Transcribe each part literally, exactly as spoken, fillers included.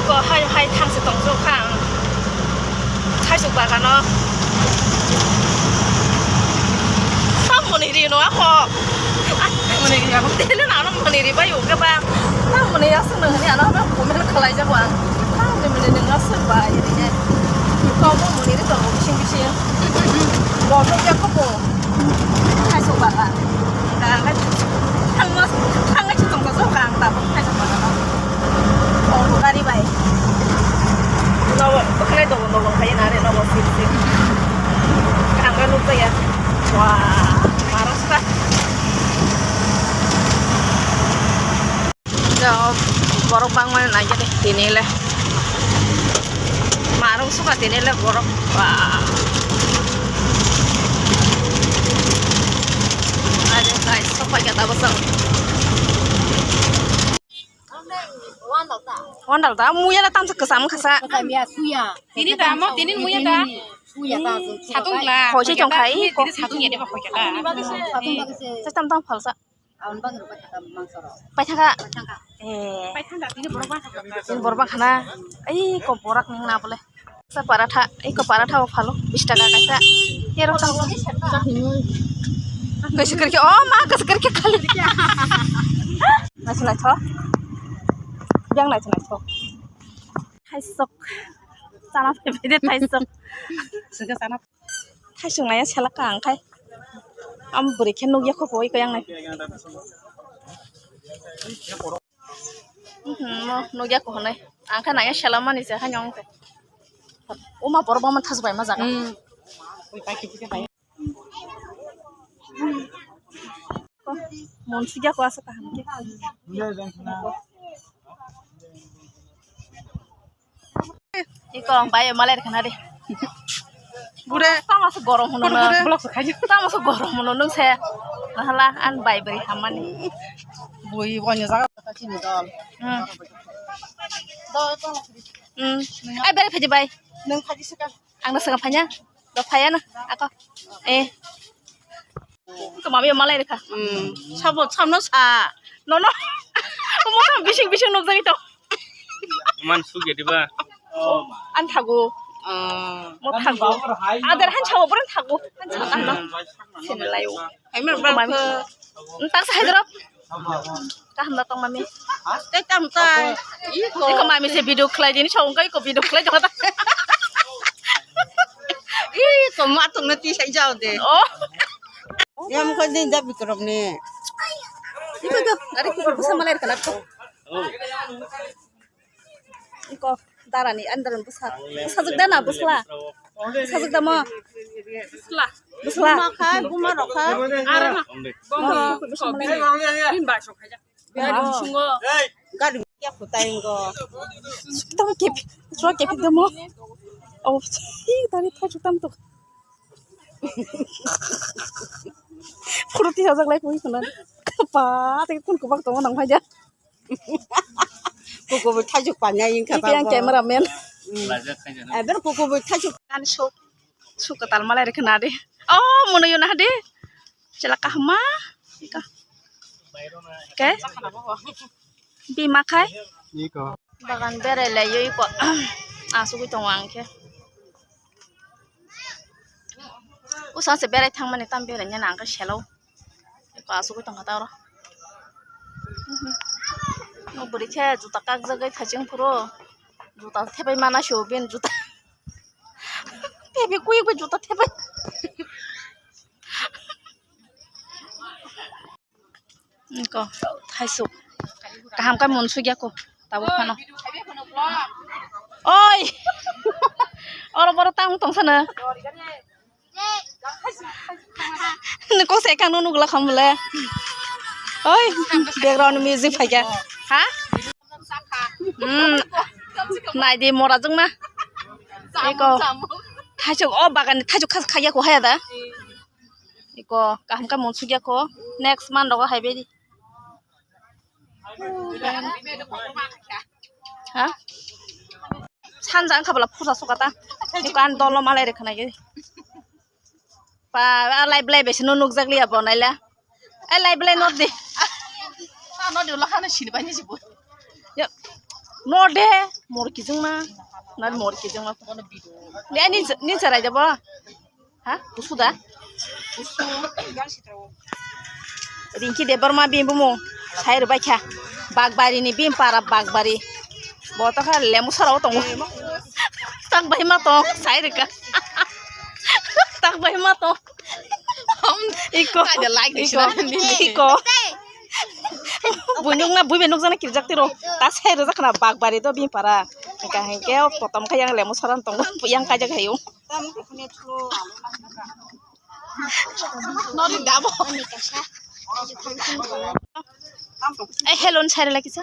Ko hai hai thangse tongso kha ang. Thaisuk bagano. Tam muni ri no ako. Muni ri ako. Tene na no muni ri bayu ke ba. Tam muni asung nang ni ano ba comment khlai jago ang. Tam muni muni nang asung ba iri ne. Ko mo muni ri tongo bising bising. Bo to ke ko bo. Thaisuk baga. Ang thangma thangma chitong ko so kang ta bo thaisuk bagano. Oh, gari bai. Nobo, bwkhwnai dogo, dogo, khai na re, nobo, sip, sip. Kaham khe nukjaya. Wah, marok sukha. Borok bangmani naikhe de, tini le. Marok sukha tini le borok. Wah. Are, guys, sok paikha tabasong. Wandal ta muya na tamsa kwcham khasa. Tini ta mo, tini muya ta. Satung la. Hoise chong khai. Tini satung ya de ba hoise ta. Satung bagwi se. Sa tam tam phalsa. Paithaka. Eh. Paithaka tini borok ba. Tini borok ba khana. Ei ko borak ning na bole. Sa paratha, eko paratha o phalo, bish taka kaisa. Ero chang. Kaisa kwrwikhe, oh ma, kaisa kwrwikhe khali. Naithok naithok. Yang naithok naithok. Thaisok. Chana phaiphai de thaisok. Thaisok naya selak ka ang khai. Am bwrwi khe nukya kho boi ko yang nai. Mhm, mo nukya ko honai. Ang kha nangya sela mani se hanyong te. Uma borok bama thas bai ma jaga. Hmm. Mon sugya ko asa kaham ke. Iko ang bai malai khana de. Bure. Tamo se gorom hono na. Tamo se gorom hono nung se. Nahala an bai bai hamani. Bui bonya jaga ta chini dol. Hmm. Dol to. Hmm. Ai bere phaji bai. Nung phaji saka. Ang na saka phanya. Do phaya na. Ako. Eh. Ko mami malai rekha. Hmm. Sabo samno sa. No no. Mo bising bising nukjai to. Iman sugya diba? An thago. Ah. Mo thago. Adar han chawo bran thago. Han chawo kan no. Sini layo. Hai mer bra. Tang sa hai drop. Kaham da tong mami. Tei tam tai. Iko. Iko mami se video khlai dini chawo kai ko video khlai jama ta. Iko ma tong na ti sai jao de. Oh. Yam ko din da bikrom ne. Iko do. Ari ko ko sa malai kana to. Iko darani andaran bwsa. Bwsajwk dana bwsla. Bwsajwk damo. Bwsla. Bwsla. Buma khai, buma rok khai. Ara na. Buma. Bini bai sok khaja. Bini sungo. Gari kya khutai ngo. Tamo kepi. Sua kepi damo. Oh, hi tari thai chutam tuk. Phuruti hajak lai koi khuna. Pa, te kun kubak tamo nang phaja. Kukubu thaichuk panya ingkha. Ipi ang cameraman. Abar kukubu thaichuk. Ani sok, sok katal malai rikna de. Oh, mono yuna de. Chala kahma. Ika. Ke? Bima khai. Iko. Bagan berai lai yo iko. Asugui tongo ang khe. Usa se berai thangmani tam berai nya nang khe selo. Eko asugui tongkha ta oro. Bwrwi khe juta kakjagwi thaichung phuru. Juta thepai mana sio bini juta. Thepai kuyuk bai juta thepai. Eko thaisuk. Kaham khe mon sugya ko. Tabuk phano. Oi. Oro boro tang tong sana. Niko se kang nunu gula kham bole. Oi, background music phaikya. Ha? Hmm. Nai di mora jung na. Eko. Thaisuk o bagan ni thaisuk khas khaya ko haya da. Eko kaham khe mon sugya ko. Next man rogo hai bedi. Ha? Sanja wngkha bwla phusa sukha ta. Eko ani dolo malai rwkha nai. Ba, a lai belai bai se no nukjak liya bo naila. Ai lai belai not di. Ta no di ulo khano sini bai ni si bo. Yo. Mor de, mor kijung na. Na mor kijung na. De ni ni charai de ba. Ha? Busu da? Busu. Rinki Debbarma bini bumung sai rwbaikha. Bagbari ni bini para Bagbari. Bo to kha lemu sora o tongo. Tak bai ma tong sai rwkha. Tak bai ma tong. Iko. Iko. Buinuk na buibe nukjana kirjak tiro. Ta sai rwjak khna Bagbari do bini para. Hingka hingke o potom kha yang lemu sora tongo. Yang kaijak hayo. Eh, hello, ni sairela kisa.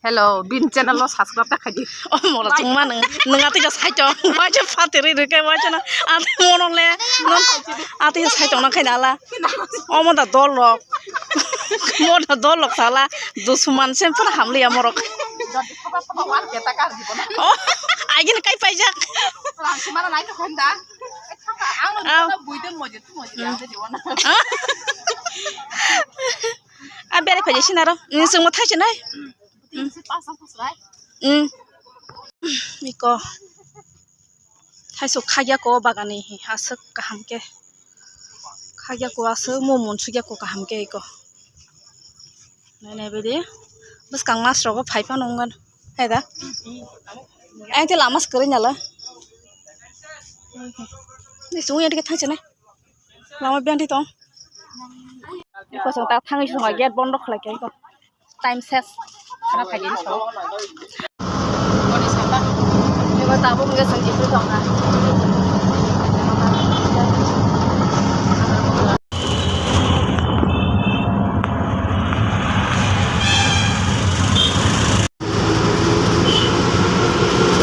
Hello, bin channel lo subscribe ta khaidi. Oh, moro chungma nung, nung ati jo saito, wajo phateri rike wajo na, ati mono le, nung ati jo saito na khaina ala. Omo da dol rok, mo da dol rok sala, dusuman sem pura hamli ya morok. Oh, agin kai paijak. Ang sumana nai to khanda. Ang no buide moje tu moje ande diwana. A bere phaji sinaro. Ni sungmo thaise nai. Tinsi pasa khusrai. Hmm. Iko. Thaiso khagya ko bagani hi aswk kaham ke. Khagya ko aswk mo munsugya ko kaham ke iko. Nai nai bidi. Bwskang mas rogo phai phano wngkhan. Hai da. Ai te lama se kwrwi nala. Ni sung yang dikit thang chene. Lama biang di tong. Iko sung ta thang sung gate bondo khlai kai ko. Time ses. Khana phai ni so. Iko tabuk nge sung jitu tong na.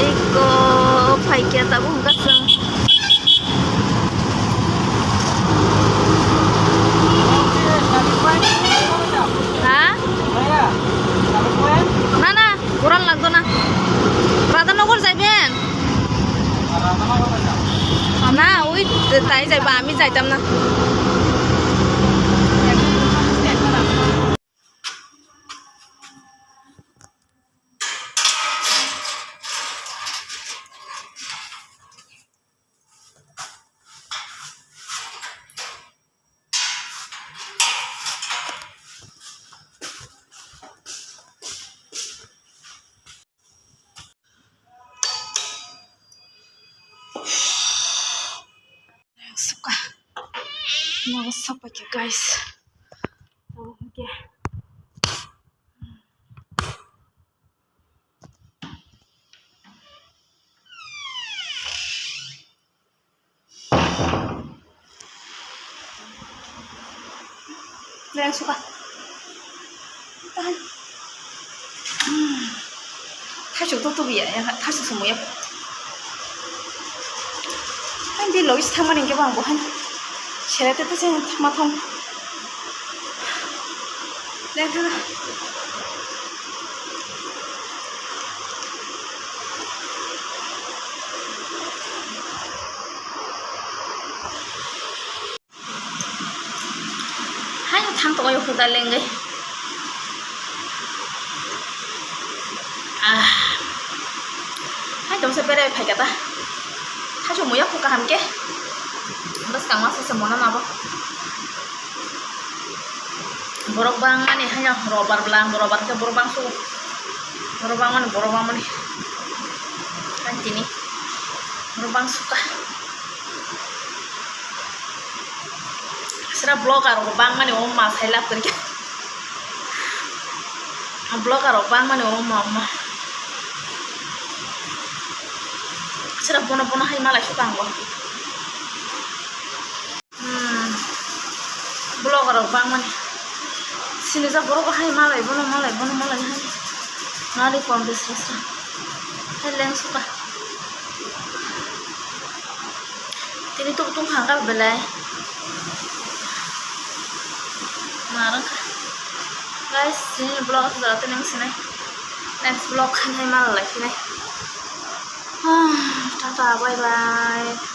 Eko phaikya tabuk hwnkha chwng. Ha? Na, na, Goral Langdona. Radhanagar jaiben? Na, oi tai jaiba, ami jaitam na. Suka. Nogo sokpaikha, guys. Oke. Leng suka. Tahan. Hmm. Thaichuk to tubiya, ya, thaichuk sumuya. Ang di logis thangmani hingke bang bo han. Sere te te se thangma thang. Leng thang. Hai thang tong ayo khuda lengwi. Ah. Hai tong se berai phai kata. Hai chong muya khu kaham ke. Bas kang masa se mona mabo. Borok bang mani hai no robar blang robar ke borok bang su. Borok bang mani borok bang mani. Kan tini. Borok bang suka. Sira vlogger rok bangmani o ma sai lab kwrwi kha. Vlogger rok bangmani o ma, o ma. Sira bono, bono hai malai suka ang bo. Hmm. Vlogger rok bangmani. Sinijak borok bo hai malai, bono malai, bono malai hai. Nari kom de sra sra. Hai leng suka. Tini tuk tung hangkar belai. Marang kha. Guys, tini vlog jora tini sinai. Next vlog khanai malai sinai. Ah, tata, bye bye.